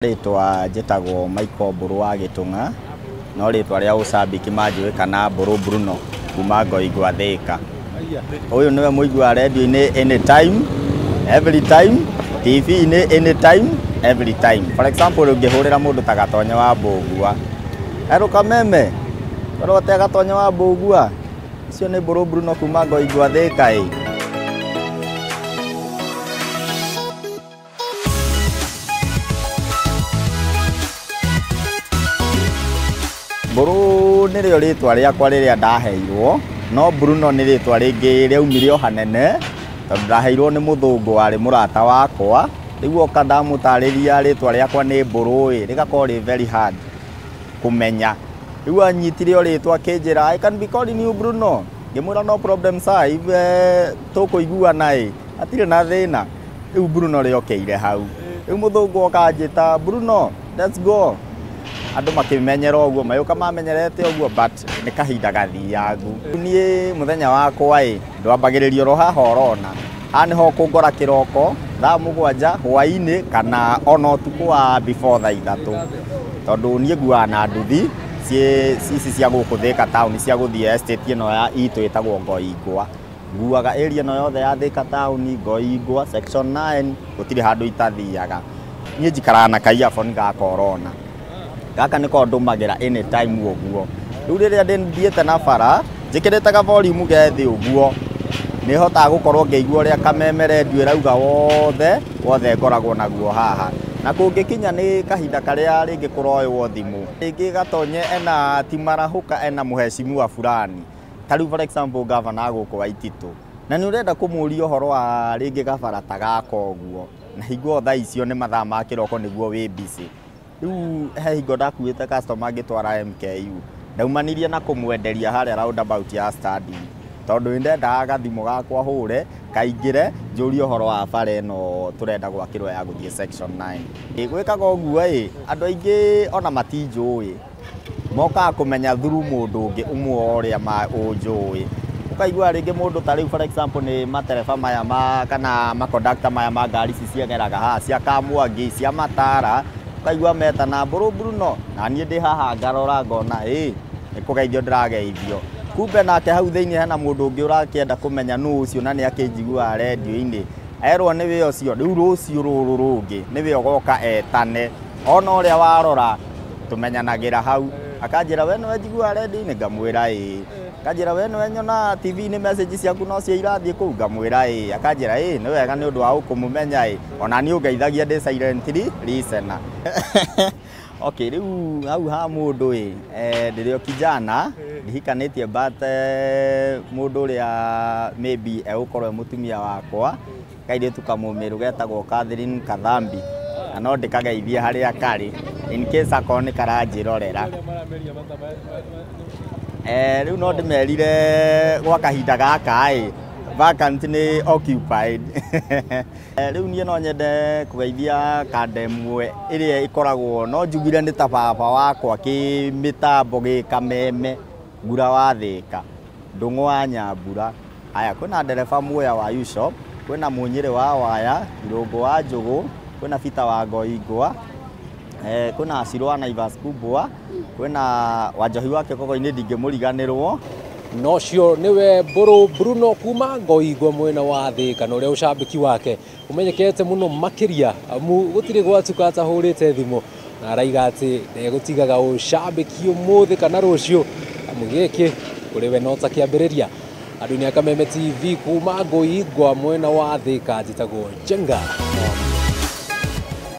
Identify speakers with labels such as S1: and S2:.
S1: Rĩtwa njĩtagwo Michael Mbũrũ wa Gĩtũng'a, no rĩtwa rĩa ũcambĩki manjũĩ kana Mbũrũ Bruno kuma Ngoingwa Thĩka. Ũyũ nĩwe mũigua redio-inĩ anytime, every time, TV-inĩ anytime, every time. For example, ũngĩhũrĩra mũndũ ta Gatonye wa Mbũgua, Erũ Kameme, korwo te Gatonye wa Mbũgua, ũcio nĩ Mbũrũ Bruno kuma Ngoingwa Thĩka ĩ. Mbũrũ nĩrĩo rĩtwa rĩakwa rĩrĩa ndaheirwo, no Bruno nĩ rĩtwa rĩngĩ rĩaumire o hanene, tondũ ndaheirwo nĩ mũthũngũ warĩ mũrata wakwa, rĩu oka ndamũtarĩria rĩtwa rĩakwa nĩ Mbũrũ ĩ, rĩgakorwo rĩ very hard kũmenya. Rĩu anyitire o rĩtwa akĩnjĩra I can be calling you Bruno. Ngĩmwĩra no problem sir, if tũkũiguana ĩ, hatirĩ na thĩna. Rĩu Bruno rĩokĩire hau. Rĩu mũthũngũ oka anjĩta Bruno, let's go. Andũ makĩmenyera ũguo, magĩũka mamenyerete ũguo, but nĩ kahinda gathiangu. Niĩ mũthenya wakwa ĩ, ndwambagĩrĩria oro haha ũrona. Haha nĩho ũkũngora kĩroko, thaa 7 hwaĩ-inĩ kana ona ũtukũ wa before thaa 3. Tondũ niĩ nguaga na nduthi ici cia gũkũ Thĩka town cia gũthiĩ estate ĩno ya itũ ĩtagwo Ngoingwa. Nguaga area ĩno yothe ya Thĩka town, Ngoingwa, section 9, gũtirĩ handũ itathiaga. Niĩ njikaraga na ka earphone gaka ũrona. Gaka nĩko ndũmagĩra anytime ũguo. Rĩu rĩrĩa thiĩte na bara, njĩkĩrĩte ka volume ge thĩ ũguo, nĩhotaga gũkorwo ngĩigua ũrĩa Kameme redio ĩrauga wothe, wothe ngoragwo naguo haha. Na kũngĩkinya nĩ kahinda karĩa rĩngĩ kũroywo thimũ, rĩngĩ Gatonye ena timarahũka ena mũheshimiwa fulani. Ta rĩu for example governor gũkũ Waititũ. Na nĩ ũrenda kũmũria ũhoro wa rĩngĩ gabara ta gaka ũguo. Na hingo thaa icio nĩ mathaa ma kĩroko nĩguo wĩ busy. Rĩu he hingo ndakuĩte customer ngĩtwara MKU. Ndaumanirie na kũmwenderia harĩa roundabout ya Stadium. Tondũ nĩndendaga gathimũ gakwa hũre, kaingĩre, njũrie ũhoro wa bara ĩno tũrenda gwakĩrwo ya gũthiĩ section 9. Gwĩkaga ũguo ĩ, andũ aingĩ ona matinjũĩ. Mokaga kũmenya through mũndũ ũngĩ ũmwe ũrĩa ũnjũĩ. Ũkaigua rĩngĩ mũndũ ta rĩu for example nĩ matereba maya ma kana makondakta maya ma ngari ici ciageraga haha cia Kamwangi, cia Matara, ũkaigua metana Mbũrũ Bruno, na niĩ ndĩ haha ngarora ngona ĩ, nĩ kũgeithio ndĩrageithio. Kumbe nake hau thĩinĩ hena mũndũ ũngĩ ũrakĩenda kũmenya nũ ũcio na nĩ akĩnjiguaga redio-inĩ. Erwo nĩwe ũcio, rĩu rũciũ rũrũ rũngĩ nĩwe ũgoka etane. Ona ũrĩa warora tũmenyanagĩra hau. Akanjĩra we nĩwe njiguaga redio-inĩ, ngamwĩra ĩĩ. Akanjĩra we nĩwe nyonaga TV-inĩ message ciaku no cio irathiĩ kũu, ngamwĩra ĩĩ. Akanjĩra ĩĩ nĩ wega nĩ ũndũ wa kũmũmenya ĩ, ona niĩ ũngeithagia ndĩ silently listener. Okay, rĩu hau ha mũndũ ĩ, ndĩrĩ o kijana, ndihikanĩtie but mũndũ ũrĩa maybe egũkorwo e mũtumia wakwa, kairĩtu kamũmĩrũ getagwo Catherine Kathambi, na no ndĩkageithie harĩa karĩ in case akorwo nĩ karanjĩrorera. Rĩu no ndĩmerire gwa kahinda gaka ĩ, vacant nĩ occupied. Rĩu niĩ no nyende kũgeithia kanda ĩmwe ĩrĩa ĩkoragwo no njugire nĩ ta baba wakwa kĩmĩtambo gĩ Kameme, Ngura wa Thĩka, Ndũng'ũ wa Nyambura. Aya, kwĩna ndereba Muya wa U-Shop, kwĩna Mũnyĩrĩ wa Waya, Irũngũ wa Njũgũ, kwĩna Peter wa Ngoingwa, kwĩna Acirũ wa Naivas Kubwa, kwĩna Wanjohi wa Kĩgogo-inĩ ndingĩmũriganĩrwo.
S2: Nocio nĩwe Mbũrũ Bruno kuma Ngoingwa mwena wa Thĩka, na ũrĩa ũcambĩki wake ũmenyekete mũno makĩria amu gũtirĩ gwatuka atahũrĩte thimũ, na araiga atĩ ndegũtigaga ũcambĩki ũmũthĩ kana rũciũ, amu gĩkĩ kũrĩ we no ta kĩambĩrĩria. Andũ-inĩ a Kameme TV kuma Ngoingwa mwena wa Thĩka, njĩtagwo Njenga.